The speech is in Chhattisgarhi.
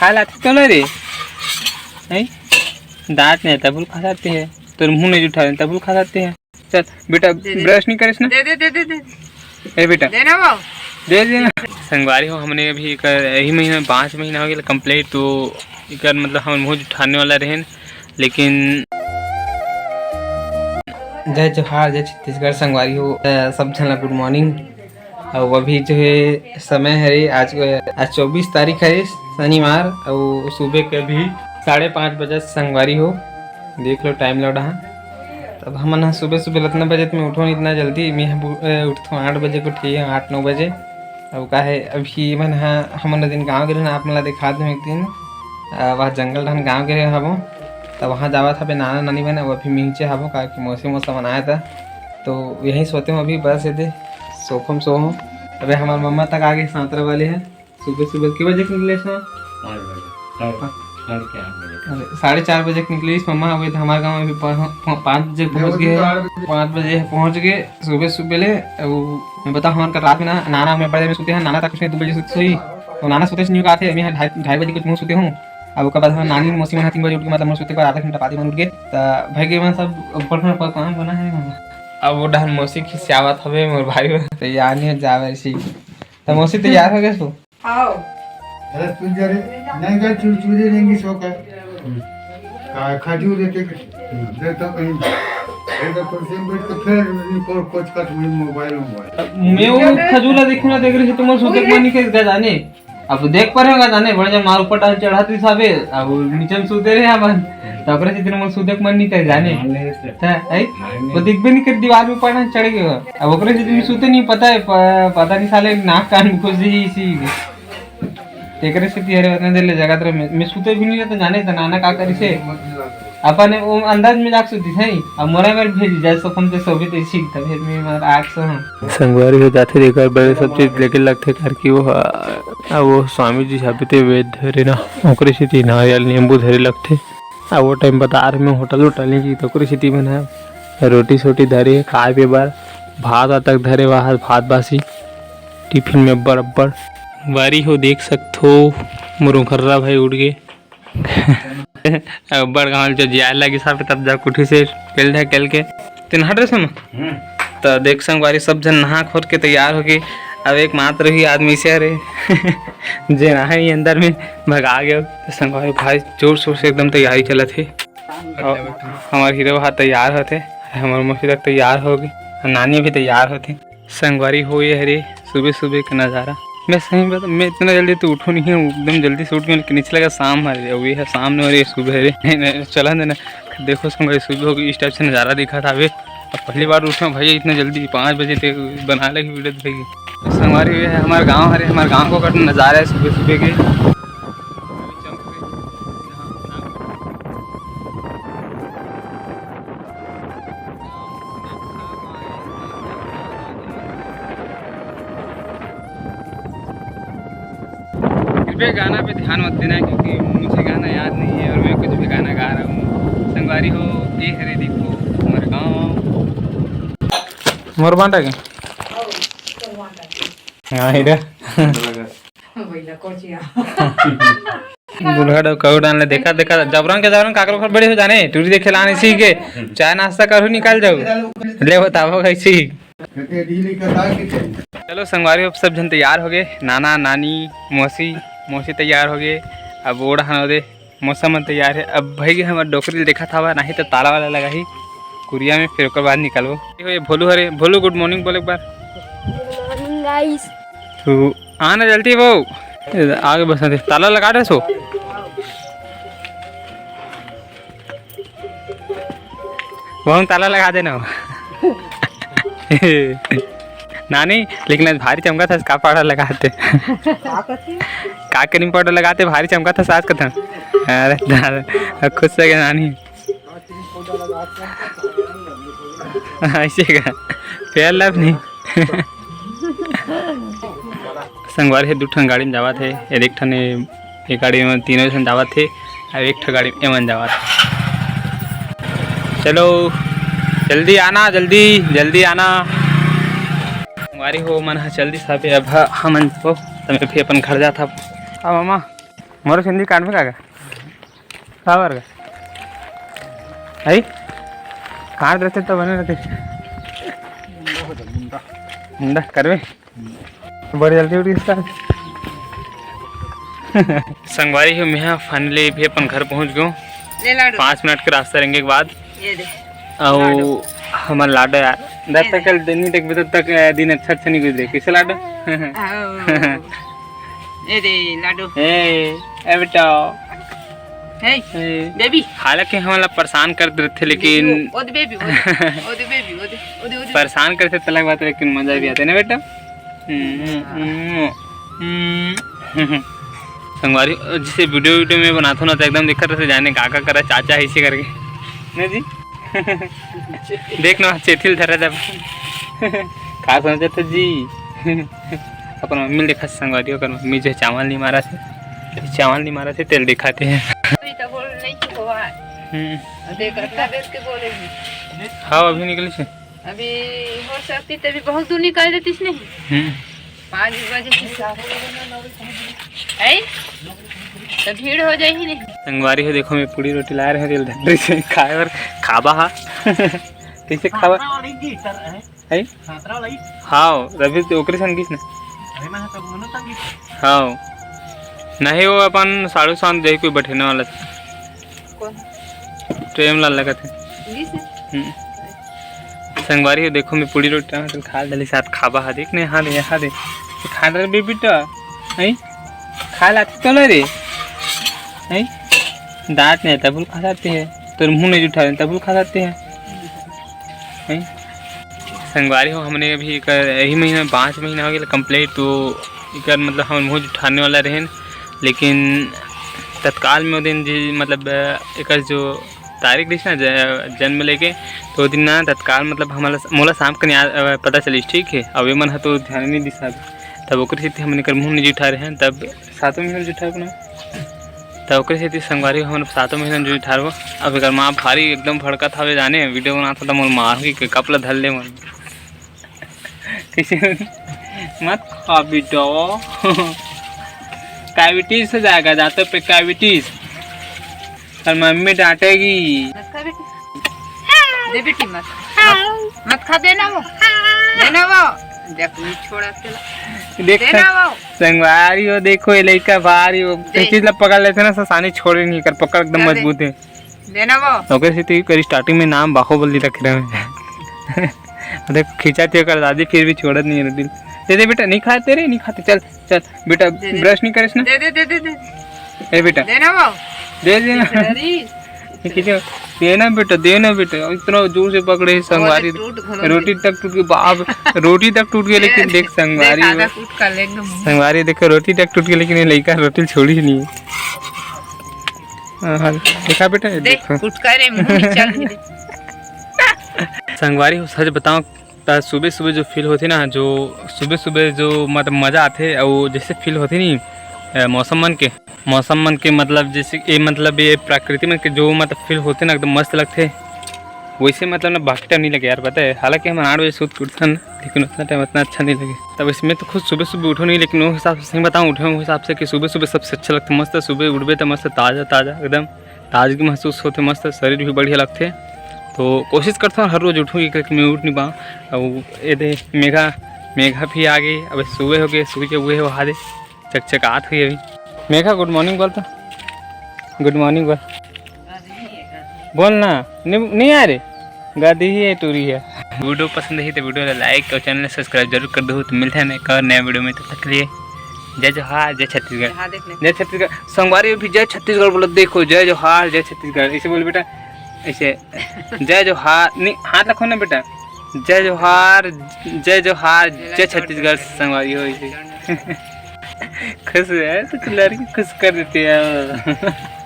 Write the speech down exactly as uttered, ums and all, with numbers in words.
खा लाते तो ना रे, नहीं? दांत नहीं, तब खा जाते हैं। तोर मुंह नहीं उठा, तब खा जाते हैं। चल बेटा, दे दे। ब्रश नहीं करिस ना? दे दे, दे दे, दे। ए बेटा, दे ना वो। दे दे ना। संगवारी हो, हमने अभी एकर यही महीना, पाँच महीना हो गया कंप्लीट, तो एकर मतलब हम मुंह उठाने वाला रहेन, लेकिन जय जोहार, जय छत्तीसगढ़ संगवारी हो। अ, सब झन ला गुड मॉर्निंग। अउ अभी जो है समय हरे आज, आज चौबीस तारीख हरे शनिवार, अउ सुबह के अभी साढ़े पाँच बजे संगवारी हो। देख लो टाइम लौड़ा है। तब हमन ह सुबह सुबह अतना बजे में उठोन, इतना जल्दी मैं ह बु-, अ, उठथों, आठ बजे के उठिए, आठ नौ बजे। अउ का है, अभी मन ह, हमन दिन गाँव गे रहेन, आप मन ला दिखा दूँ एक दिन। अ, वहाँ जंगल डहन गाँव गे रहे हबो, त वहाँ जावत हबे नाना नानी मन, अउ अभी मिंचे हबो, काहे कि मौसी मौसा मन आए था, तो यहीं सोते हो अभी, बस एदे सोफम सोहो। अबे हमार मम्मा तक आगे सांतरा वाले है, सुबह सुबह के बजे के निकले सो? पाँच बजे, साढ़े, हाँ। साढ़े चार बजे। अरे, साढ़े चार बजे के निकलिस मम्मा, अबे तो हमारे गाँव में भी पा-, पा-, पाँच बजे पहुँच गए। पाँच बजे पहुँच गए सुबह सुबह ले। अब मैं बता, हमारे कल रात में ना, नाना मैं बड़े में सुते हैं, नाना तक उसने दो बजे सुते सोई, तो नाना सुते से नहीं उठा थे, मैं ढाई, ढाई बजे कुछ मुँह सुते हूँ। अब ओकर बाद हम नानी मौसी मन तीन बजे उठ के, मतलब मोर सुते पर आधा घंटा बाद ही मन उठ गए, त भाई के मन सब ऊपर खाना पर काम बना है मम्मा। अब वो डहन मौसी खिसियावत हवे मोर भाई बर, तैयार नहीं हो जावे ऐसी। त मौसी तैयार हो गए तू? आओ। अरे तू जा रे, नहीं गए चुरचुरी रहेंगी सो का। का खजूर देते के, दे तो कहीं, दे तो कुर्सी में बैठ के फिर रिपोर्ट कोच कट हुई मोबाइल, मोबाइल। मैं वो खजूर ला देखूं ना, देख रही थी, तुम्हारे सुते मन नहीं कर जाने। अब तो देख पर होगा जाने, बड़े जब मार ऊपर डाल चढ़ा तू साबे, अब नीचे में सुते रहे अपन। तो ओकरे से तेरे मन सुते मन नहीं कर जाने। हाँ, नहीं, नहीं। है, है? नहीं, नहीं। वो दिखबे नहीं कर, दीवार में ऊपर चढ़ गए। अब ओकरे से तुम सुते नहीं, पता है, प-, पता नहीं साले नाक कान में घुस जाई इसी। तेकरे सेती हरे उतना देर ले जगत रहे, मैं, मैं सुते भी नहीं रहता जाने, त नाना का करी से। अपन वो अंदाज में जाके सुती सही, अब मोरा मेर भेज जाए, सो हम ते सोबे ते सीख, तब फिर मैं मार आग सो हम। संगवारी हो जाथे, एकर बर सब चीज लेके लगथे, करके वो ह-, आ वो स्वामी जी साबित वेद धरे ना, ओकरे सेती नारियल नींबू धरे लगथे। आ वो टाइम बता रहे मैं होटल उटल नहीं की, तो ओकरे सेती मन ह रोटी सोटी धरे खाए पिए बर, भात तक धरे, वहाँ भात बासी टिफिन में अब्बड़ अब्बड़। बारी हो देख सकथो, मोर उखर्रा भाई उठ गे। अब्बड़ गाँव जो जियाए लगी साहब, तब जा कुठी से पेल ढकेल के। तेन हट रहे समा? हम्म। त देख संगवारी, सब झन नहा खोर के तैयार होके, अब एक मात्र ही आदमी से हरे जे नहा ही अंदर में भगा गयो। त संगवारी भाई जोर शोर से एकदम तैयारी चलत हे। अउ हमार हीरो हा तैयार होथे, हमार मौसी तक तैयार होगे, नानी भी तैयार होथे। संगवारी हो ये हरे सुबह सुबह के नज़ारा। मैं सही बता, मैं इतना जल्दी तो उठो नहीं हूँ, एकदम जल्दी से उठ गए, लेकिन इसलिए लगा शाम हरे, अउ ये है शाम नहीं हो रही, सुबह हरे। नहीं, नहीं, चला देना। देखो संगवारी, सुबह हो गई, इस टाइप से नज़ारा दिखा था अबे। अब पहली बार उठा भाई इतना जल्दी, पाँच बजे ते बना लगी वीडियो भाई। संगवारी ये है हमारे गाँव हरे, हमारे गाँव को कट नज़ारा है सुबह सुबह के। कृपया गाना पे ध्यान मत देना, क्योंकि मुझे गाना याद नहीं है और मैं कुछ भी गाना गा रहा हूँ। संगवारी हो, ये हरे देखो हमारे गाँव। मोर बांटा के? हाँ, हीरा। भैया, कोचिया। बुढ़ा डो कहू डाल ले, देखा, देखा, जबरन के जबरन काकरो घर बड़े हो जाने, टूरी देखे लाने सी के, चाय नाश्ता करू निकाल जाऊ। ले बताओ कैसी। चलो संगवारी, अब सब झन तैयार हो गए, नाना, नानी, मौसी, मौसी तैयार हो गए, अब ओढ़ हन दे, मौसम मन तैयार है। अब भाई हमर डोकरी देखा था, नहीं तो ताला वाला लगा ही कुरिया में, फिर ओकर बाद निकलबो। ये भोलू हरे, भोलू good morning बोल एक बार। Good morning guys। तू आना जल्दी वो। आगे बस दे। ताला लगा दे सो। वहाँ ताला लगा देना। नानी, लेकिन आज भारी चमका था, का पाउडर लगाते? का करी पाउडर लगाते, भारी चमका था सास कथा। अरे दादा, खुश हो गया नानी। ऐसे का? फेयर लव नहीं। संगवारी हे, दू ठन गाड़ी में जावत हे, एक ठन ए, एक गाड़ी में तीनों झन जावत हे, अउ एक ठन गाड़ी में एमन जावत हे। चलो, जल्दी आना, जल्दी, जल्दी आना। संगवारी हो, मन ह जल्दी साबे, अब ह-, हमन तो, त मैं भी अपन घर जात हव। अब मामा, मोरो सिंधी काट में का गा? का बर गा? आई? काट देते तो बने रहते। मुंडा करबे। बड़ी जल्दी उठ गई इसका। संगवारी हो, मैं finally भी अपन घर पहुंच गयो। ले लाडू। पाँच मिनट के रास्ता रेंगे के बाद। ये दे। अउ लाडू। हमर लाडो यार, जब ये तक दे। कल दिन नहीं देखबे, तब तक, अ, दिन अच्छा अच्छा नहीं गुजरे। कैसे लाडो? आओ। ये दे लाडू। ए, ए बेटा। हे, ए। बेबी। हालांकि हमन ला परेशान कर देथे, लेकिन बेबी, ओ, ओ दे बेबी, ओ दे, ओ दे बेबी, ओ दे, ओ दे, ओ दे। परेशान करथे त अलग बात, लेकिन मजा भी आथे ना बेटा। हम्म, हम्म, हम्म, हम्म। संगवारी, जैसे video video में बनाथो ना, तो एकदम दिखत रहिथे, जाने का का करा चाचा है इसे करके, ना जी? देख ना, चेथिल धरा जब का समझत जी। अपन मम्मी ल देखा संगवारी, ओकर मम्मी जो चावल नहीं मारथे, चावल नहीं मारथे, तेल दिखाते हैं। अभी तो बोल नहीं चुको है। हम्म। देख, अतना बेस के बोले ही। हाँ, अभी निकली से। अभी हो सकती, तभी बहुत दूर निकाल देतीस नहीं। हम्म। पाँच बजे के साथ। है? तो भीड़ हो जाही नहीं। संगवारी हो, देखो, मैं पूड़ी रोटी लाए रहे तेल धंधे से खाए बर। खाबा हा। कैसे खाबा? है? हाँ, रवि तो ओकरे संग गिस ना। हाँ। नहीं, वो अपन साढ़ू सांत दे कोई बैठने वाला था। कौन? प्रेम लाल लगा थे। गिस है? हम्म। संगवारी हो, देखो, मैं पूड़ी रोटी टमाटर खा डाली, साथ खाबा हा, देख ने, हाँ दे, हाँ दे। खा डाल बेबी तो, हैं? खा लाती तो ना रे, हैं? दांत नहीं, तबुल खा जाते हैं। तोर मुंह नहीं उठा, तबुल खा जाते हैं। हैं? संगवारी हो, हमने अभी एकर, यही महीना, पाँच महीना हो गया complete, तो एकर मतलब हम मुंह उठाने वाला रहेन, लेकिन तत्काल में वो दिन जी, मतलब, एकर जो तारीख रहिस ना ज-, जन्म लेके, तो वो दिन ना तत्काल मतलब हमला, मोला शाम के नहीं आ-, पता चलिस, ठीक है। अब ये मन ह तो ध्यान नहीं दिस, तब ओकर सेती हमन एकर मुंह नहीं उठा रहे हैं, तब सातों महीना जुठारबो ना। त ओकरे सेती संगवारी हो, हमन सातों महीना जुठारबो। अब एकर माँ भारी एकदम भड़कत हवे जाने, video बनात हवे त मोर माँ के कप ला धर ले मन। कैसे? मत खा बेटा। Cavities हो जाएगा दांतों पे, cavities। और मम्मी डांटेगी। मत खा बेटी। दे बेटी, मत। मत, मत खा, देना वो। देना वो। देख, नहीं छोड़ा तेला। देख देना वो। संगवारी हो, देखो, ये लइका भारी हो। दे। कहीं चीज ला पकड़ लेथे ना, ससानी छोड़े नहीं कर, पकड़ एकदम कर दे। मजबूत है। देना वो। ओकरे सेती एकर starting में नाम बाहुबली रखे रहे। देख, खींचा थे ओकर दादी, फिर भी छोड़त नहीं है रोटी। दे दे बेटा, नहीं खाते रे, नहीं खाते, चल। चल बेटा, दे दे। Brush नहीं करिस ना? दे दे, दे दे, दे दे। ए बेटा। देना वो। दे देना। अरे। ये खींचो। देना बेटा, देना बेटा। इतना जोर से पकड़े हे संगवारी। टूट घलो रोटी गई। तक टूट गई, बाप। रोटी तक टूट गई, ए, लेकिन देख संगवारी देख, आधा हो। टूट का ले एकदम। संगवारी देखो, रोटी तक टूट गई, लेकिन ये लइका रोटी छोड़ी ही नहीं है। हाँ, हाँ, देखा बेटा, ये देख, देखो। टूट का रे, मुंह में चल गई। संगवारी हो, सच बताओ, त सुबह सुबह जो feel होथे ना, जो सुबह सुबह जो मतलब मजा आथे, अउ जैसे feel होथे नी, अ, मौसम मन के, मौसम मन के मतलब जैसे ये, मतलब ये प्रकृति मन के जो मतलब feel होथे ना, एकदम मस्त लगथे। वैसे मतलब ना बाकी time नहीं लगे यार, पता है, हालांकि हम आठ बजे सुत के उठथन, लेकिन उतना time उतना अच्छा नहीं लगे। तब इसमें तो खुद सुबह सुबह उठो नहीं, लेकिन वो हिसाब से सही बताऊँ, उठे वो हिसाब से कि सुबह सुबह सबसे अच्छा लगता है, मस्त सुबह उठबे तो मस्त ताज़ा ताज़ा एकदम ताजगी महसूस होथे, मस्त शरीर भी बढ़िया लगथे। तो कोशिश करथों हर रोज उठूँ, ये करके मैं उठ नहीं पाऊँ। अब ये दे मेघा, मेघा भी आ गई, अब सुबह हो गए, सूर्य उगे हो हादे, चकचकात हुई अभी। मेघा, good morning बोल तो, good morning बोल, बोल ना, नहीं, नहीं आ रे। गदी ही है, टूरी है। Video पसंद ही तो video ला like और channel subscribe जरूर कर दो। तो मिलते हैं एक और नया video में, तब तक के लिए जय जोहार, जय छत्तीसगढ़। हाँ, देख ले। जय छत्तीसगढ़। संगवारी भी जय छत्तीसगढ़ बोलो, देखो, जय जोहार, जय छत्तीसगढ़, ऐसे बोल बेटा, ऐसे। जय जोहार, नहीं, हाथ रखो ना बेटा। जय जोहार, जय जोहार, जय छत्तीसगढ़, संगवारी हो, ऐसे। खुश है तो लड़की खुश कर देती है।